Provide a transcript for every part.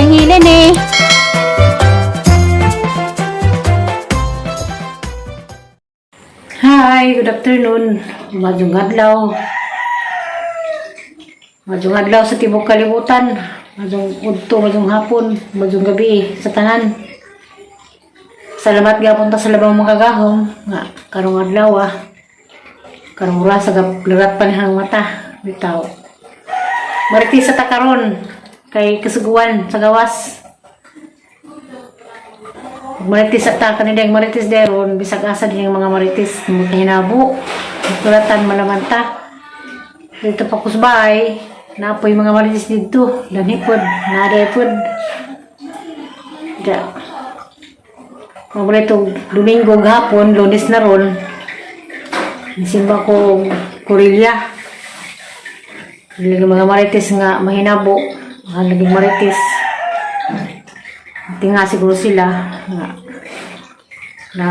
ng hilin eh. Hi, good afternoon. Maayong adlaw. Maayong adlaw sa tibok kalibutan. Maayong udto, maayong hapon, maayong gabi sa tanan. Salamat gyapon ta sa labang makagahom nga karong adlaw ah. Karong oras sa larat pa nihang mata bitaw. Marites sa ta karon kay kasuguan sa gawas. Marites at ta kanila yung marites deron bisag asa din yung mga marites maghinabo kulatan malamanta dito pa kusbay napoy mga marites dito danipod nadepod da mabalik to Domingo gahapon, Lunes na ron, nisimba ko kurilya. Lagi mga marites nga mahinabo, mga laging marites. Tinga siguro sila nga na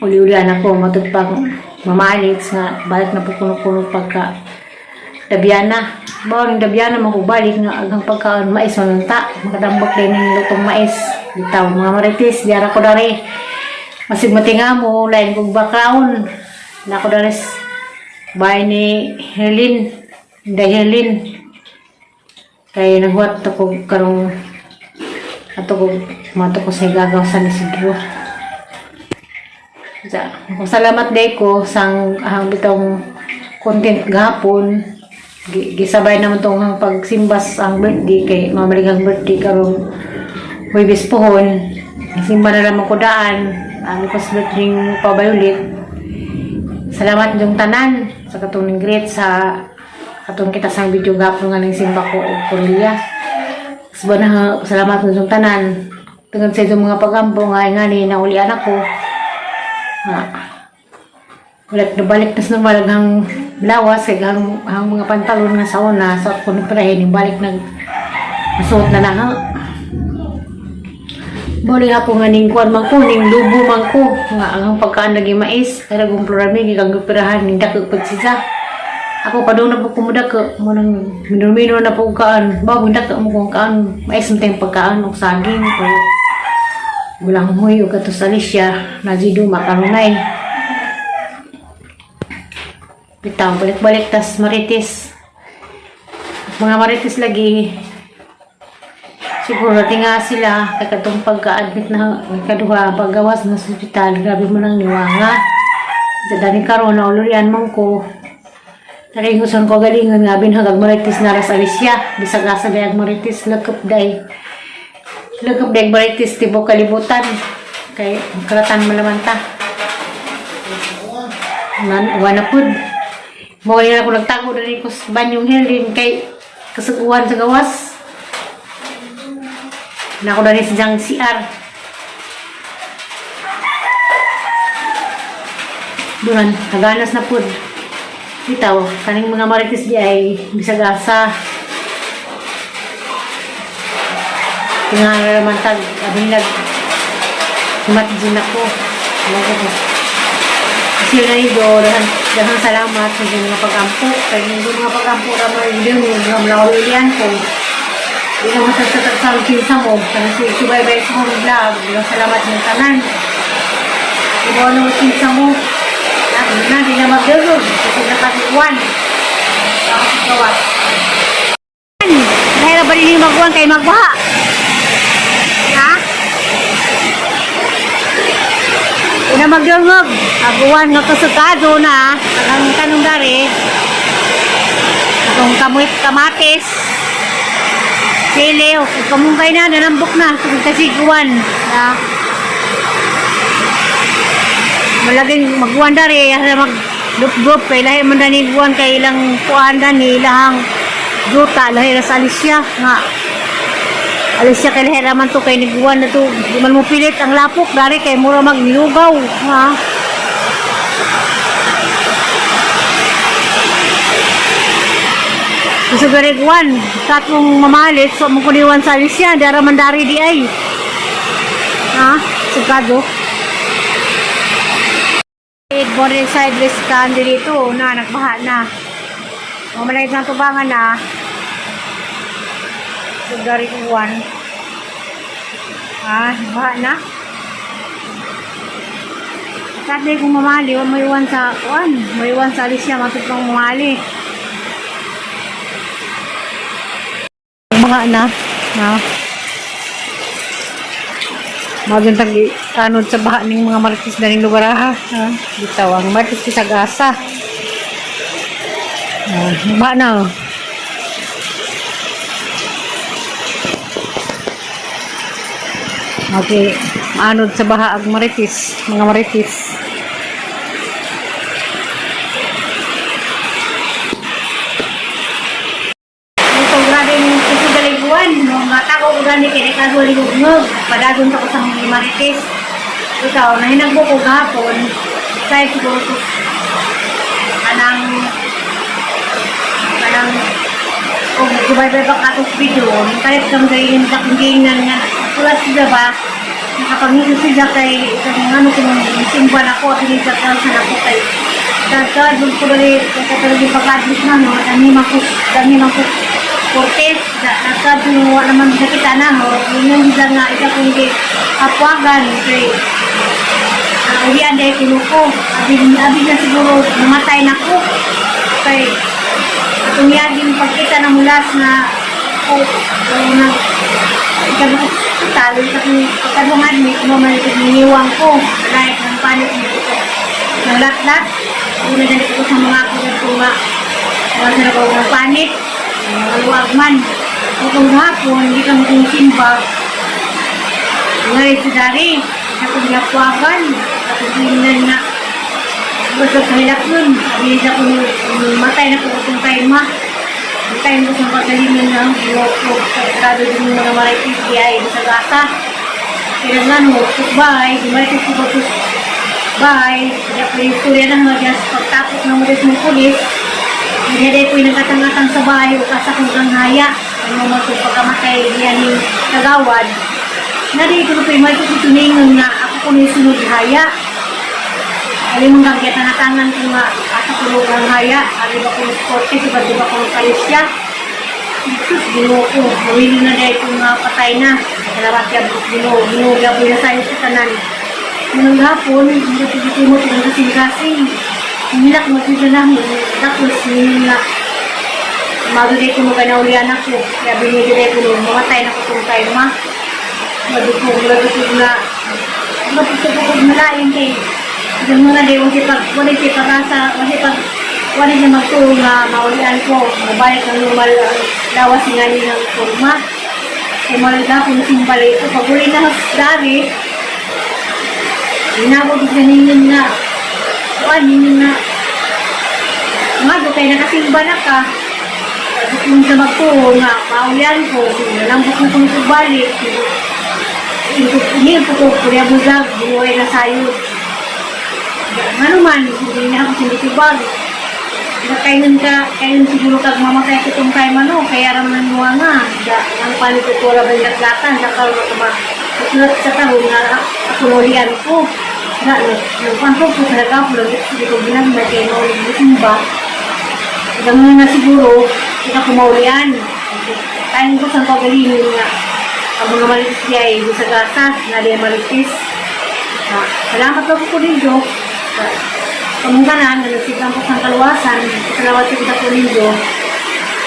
uli-ulian ako matod pang mamalit nga balik na po kuno-kuno pagka Dabyana. Bawal ng Dabyana makubalik nga agang pagkaon mais manunta. Makadambak din ng lutong mais. Bitaw mga marites, diara ko dari. Masig matinga mo, lain kong background. Na ko dari bahay ni Herlin. Hindi Herlin. Kay naghuwat ako karong ato ko mato ko sa gagaw sa Isidro. Sa, salamat day ko sang ang bitong content gahapon. Gisabay naman tong ang pagsimbas ang birthday kay mamalig ang birthday karong Huwebes pohon. Simba na lamang ko daan. Ang pas birthday pabay ulit. Salamat yung tanan sa katong great sa katong kita sang video gahapon nga ning simba ko og Korea. Sabana salamat yung tanan. Tungod sa itong mga pagampo nga ngani naulian ako. Ah. Balik na balik na sa normal ang lawas kay ang mga pantalon nga sa una sa kuno perahin balik nag nasuot na na ha. Bali ako nga ning kuan man ko ning lubo man ko nga ang pagkaan lagi mais kaya kung plurami gikan perahan ning dako pud siya. Ako pa na po kumudako mo nang minumino na po kaan bago dako mo kung kaan mais man tayong pagkaan og saging o gulang huy o kato sa Alicia na jido makarunay. Bitaw, balik-balik tas marites. Mga marites lagi. Siguro tinga sila kay katong pagka-admit na kaduha paggawas na sa ospital, grabe mo nang niwanga. Sa dani karon na ulurian man ko. Nakaingusan ko galingon nga binhag ag marites na ras Alicia. Bisag asa day ag marites lakop day. Lakop day ag marites tibok kalibutan. Kay karatan malaman ta. Man, wana pud. Mo na ako nagtago dali ko sa banyong Herlin kay kasuguan sa gawas. Na ako dali sa jang CR. Duran, haganas na pud. Bitaw, kaning mga marites di ay bisag asa. Tingala naman tag, abi nag matjin ako. Ano ko. Kasi na ito, daghang salamat sa inyong mga pag-ampo. Kaya yung mga pag-ampo raman yun, yung mga malaulian ko. Hindi naman sa sa kinsa mo. Kaya si subaybay sa kong vlog. Daghang salamat ng tanan. Ibaw na mo kinsa mo. Na, na, di na magdurog. Kasi nakasiwan. Nakasigawa. Dahil ba rin yung magwan kay magbaha? Ha? Una magdungog, aguan nga kasugado na, ang tanong dari, atong kamuit kamatis, sili, o kamunggay na, nanambok na, kasiguan. Na, malaging magwan dari, asa mag lup kay lahi man dani guwan kay ilang kuan dani ilahang juta lahi ra sa Alicia nga Alicia kay lahi ra man to kay niguan na to di man mo pilit ang lapok dari kay mura maglugaw ha. Gusto gari guwan katong mamalit so mo kuniwan sa Alicia dara man dari di ay ha sugado. Border side risk kan dito na nagbaha na. Mamalay na tubangan na. Sugari uwan. Ah, baha na. Sabi kong mamali, wa may iwan sa kuan, may iwan sa Alicia matut pang mamali. Baha na. Na. Magandang tanod sa baha ning mga marites na ning lugar ha. Ha? Bitaw ang marites sa gasa. Ah, baha na, oh. Okay, maanod sa baha ang marites, mga marites. Ito grabe yung kusugaliguan, mga tao ko gani kay nagkaguligugnog, padagon sa kusang mga marites. Ikaw, nahinagbo ko gahapon, kahit siguro ko kanang kanang o subaybay pa katong video, kahit kang gayin sa kung giingnan nga wala sila ba nakapangito sila kay kung ano kung simba na ko at hindi sa sa nako kay dagdag ko bali kay katulad yung pag-admit na no dami man ko Cortez dagdag wala naman sa kita na no yun sila nga isa kong gi apwagan kay uwian dahil kuno ko abi abi na siguro namatay na ko kay atong yaging pagkita ng mulas na o na ikaw hospital sa kung pagkaduhang admit mo man ito niniwang ko like ng panik mo ito ng lat-lat una dali ko sa mga ako ko nga wala sa ko ng panik mga luwag man o kung hapon hindi ka kung simba ngayon si Dari sa kong yapwagan sa kong tingnan na basta kahilak yun sabi sa kung matay na po itong time ma time ko sa pagalingan na ang buhok ko grabe din yung mga marites di ay sa gata kaya nga no bahay di marites ko ba bahay kaya po yung istorya na nga just pagtapos ng marites ng pulis hindi dahil po yung nagkatang-atang sa bahay o kasa kong ganghaya ano mo ito pagkamatay diyan yung kagawad na di ko po yung marites ito ningon nga ako ko na yung sunod haya. Ali mong gagyatangatangan ko nga asa ko ang haya, ali ba ko korte, sa ba ko kalisya. Jesus, Ginoo ko, mawili na dahil ko nga patay na. Salamat ya Ginoo, Ginoo gaboy na sayo sa tanan. Nung hapon, hindi ko mo itong kasing-kasing. Humilak mo sila na, tapos nga, maguday ko mga naulian ako. Kaya binigay ko nung mamatay na ko itong time ma. Maduko nga, maduko ko malain kay ganun na di, wala si pag-asa, wala pag, wala siya magtuo nga maulian ko, mabalik ang normal ang lawas nga ni ng kurma. Kaya malaga kung simbali ko, pag uli na dari, inabot ko ninyo nga, kuan ninyo nga, nga do kay nakasimba na ka, kung sa magtuo nga, maulian ko, nalambot ko kung balik, hindi ko ko, kuya buzag, buhay na sayod. Ano man, hindi na ako sinitubag. Kayon ka, kayon siguro kag mamatay ko itong kay mano, kaya raman mo nga. Da, ang palit ko wala bang latlatan, sa karon ko ma. Sulat sa taon nga ako nulian ko. Da, nang panto ko talaga ako lang hindi ko ginagmay kay maulig mo simba. Ganun na siguro, hindi ako maulian. Kayon ko sa pagalingon nga ang mga marites niya ay sa gasa, na di marites. Ah, salamat po po ninyo. Kamong tanan, nga nagsigang ko sa kaluwasan, salamat po kita po ninyo.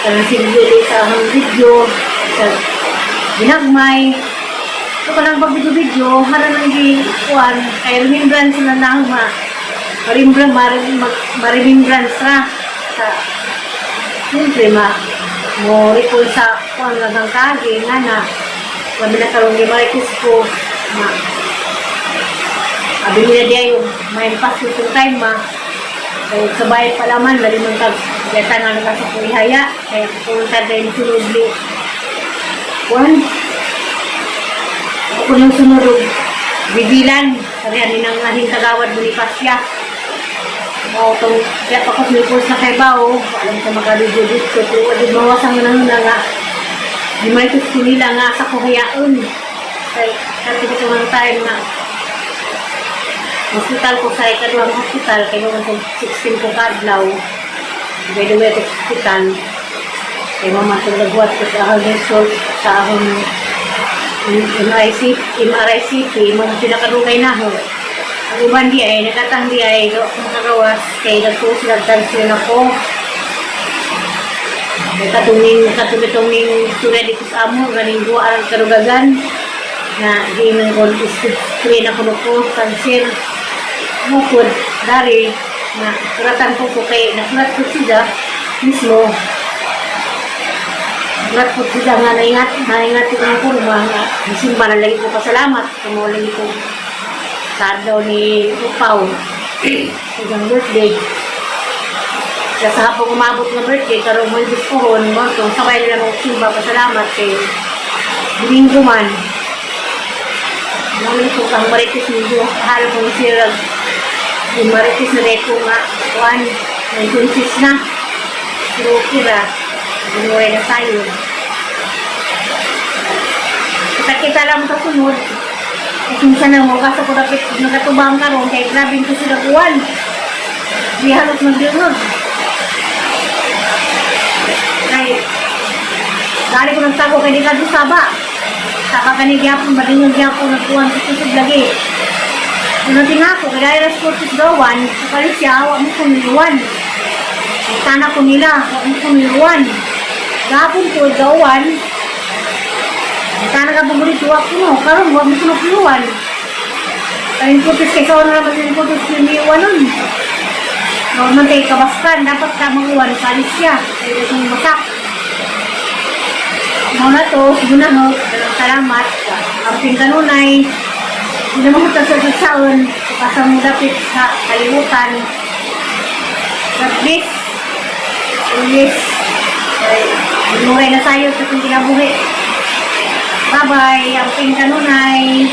Sa nasigyo sa akong video, sa ginagmay. Ito ka lang pag video-video, hara nang di kuan, kay remembrance na lang ma. Ma-remembrance ra. Sa, siyempre ma, mo recall sa kuan lang ang kagi, nga na, kami na karong di marites ko, ma, abi nila diya yung may pass itong time ma. Kaya sa bahay pala man, bali man kag yata nga naka sa kuhaya. Kaya pupunta dahil sunod ni Juan. Ako nang sunod og bibilan. Kaya ni nang aning kagawad Bonifacia. Mao tong kaya pa ko sinipos na kay Bao. Alam ko magabidyo dito. Pero wala mawasang na nga nga. Di may ko nila nga sa kuhayaon. Kaya kasi ko ng time nga hospital ko sa ikaduhang hospital kay mo kung 16 ko kadlaw by the way to hospital kay mama itong nagwat ko sa akong result sa akong MRIC, MRICP, mga pinakadugay na ho. Ang uban di ay, nakatang di ay, do makagawas, kay nagtuo sila tansyon ako. Katunging istorya dito sa amo, ganing duwa ang karugagan, na di man ko stage 3 na kuno ko, cancer, bukod, dari, na kuratan ko ko kay nasulat ko sila mismo. Sulat ko sila nga naingat ko ng kurma, nga simba na lagi ko pasalamat, kamo lagi ko sa adlaw ni Upaw, sa birthday. Kaya sa hapon umabot ng birthday, karon mo pohon, mo to sabay nila mo simba pasalamat kay Domingo man. Mali ko kang marites medyo halo ko sila yung marites na dahil nga kuan 9.6 na. Pero okay ra. Ginuray na tayo. Kita-kita lang sa sunod. Kasi minsan na mo sa ko dapat nakatubang karon kay grabe ko sila kuan. Di halos magdungog. Kay dali ko ng tago kay di ka saba. Saba ka ni gyapon, madungog gyapon nagkuan sa kusog lagi. Ano tinga ako, kay dahil ras kurtis gawan, kapalit siya, wa mo kumiluan. Ang tana ko nila, wa mo kumiluan. Gapon ko, gawan. Ang tana ka bumuli, wa ko no, karon wa mo kumiluan. Ang kurtis kay sa na naman yung kurtis kumiluan nun. Normal tayo kabaskan, dapat ka maguwan, kalis siya. Kaya itong masak. Mao na to, gunahok, salamat. Amping kanunay, hindi mo sa saon, kasang dapit sa kalibutan. God bless. Always. Ay, na tayo sa itong kinabuhi. Bye-bye. Amping kanunay.